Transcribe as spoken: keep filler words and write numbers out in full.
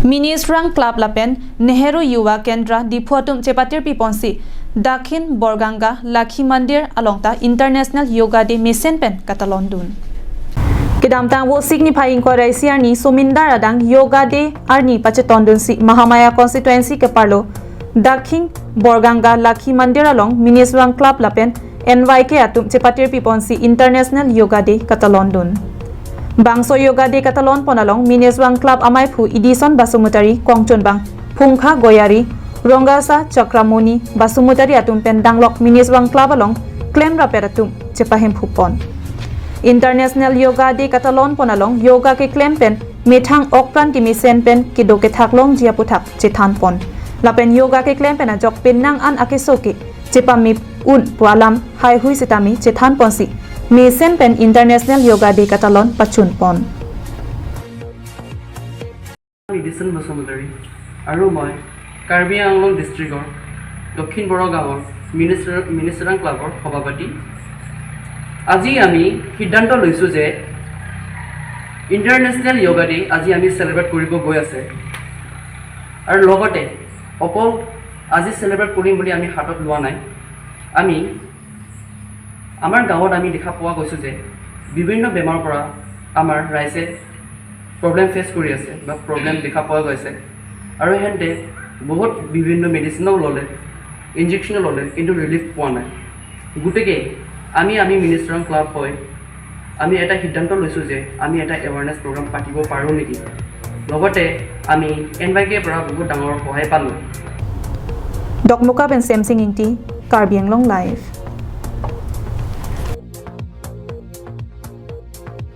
Minisrang Club lapen Nehru Yuva Kendra Diphu atum chepatirpi ponsi Dakhin Borganga Lakhi Mandir along ta International Yoga Day mesen pen katalon dun. Kedamtang Vosik niphai ingkoi ra isi arni Somindar adang Yoga Day arni pachetondunsi Mahamaya constituency keparlo Dakhin Borganga Lakhi Mandir along Minisrang Club lapen N Y K atum chepatirpi ponsi International Yoga Day katalon dun. Bangso Yoga Day katalon pon along Minisrang Club amaiphu Edison Basumatary, kongchunbang Phungkha Goyari, Rongasa Chakramoni Basumatary atum pen danglok Minisrang Club along klemrap atum chepahemphu pon. International Yoga Day katalon pon along yoga keklem pen methang okpran kemesen pen kedo kethak longji aputhak chethan pon. Lapen yoga keklem pen ajok penang an akeso ke chepamip un pu alam haihui sitame chethan ponsi mesen pen International Yoga Day katalon pachun pon. Edison Basumatary আৰু মই কাৰ্বি আংলং ডিষ্ট্ৰিক্টৰ দক্ষিণ বড়গাঁৱৰ মিনিষ্টাৰ মিনিষ্টাৰাং ক্লাবৰ সভাপতি। আজি আমি সিদ্ধান্ত লৈছোঁ যে ইণ্টাৰনেশ্যনেল য়োগা ডে আজি আমি চেলিব্ৰেট কৰিব গৈ আছে। আৰু লগতে অকল আজি চেলিব্ৰেট কৰিম বুলি আমি হাতত লোৱা নাই। আমি আমাৰ গাঁৱত আমি দেখা পোৱা গৈছোঁ যে বিভিন্ন বেমাৰৰ পৰা আমাৰ ৰাইজে প্ৰব্লেম ফেচ কৰি আছে বা প্ৰব্লেম দেখা পোৱা গৈছে। আৰু সিহঁতে বহুত বিভিন্ন মেডিচিনো ল'লে, ইনজেকশ্যনো ল'লে, কিন্তু ৰিলিফ পোৱা নাই। গতিকে আমি আমি মিনিষ্টাৰাং ক্লাব হৈ আমি এটা সিদ্ধান্ত লৈছোঁ যে আমি এটা এৱাৰনেছ প্ৰগ্ৰাম পাতিব পাৰোঁ নেকি। লগতে আমি এন ৱাই কেৰ পৰা বহুত ডাঙৰ সহায় পালোঁ। Dokmoka pen Semsing Ingti, Karbi Anglong Live.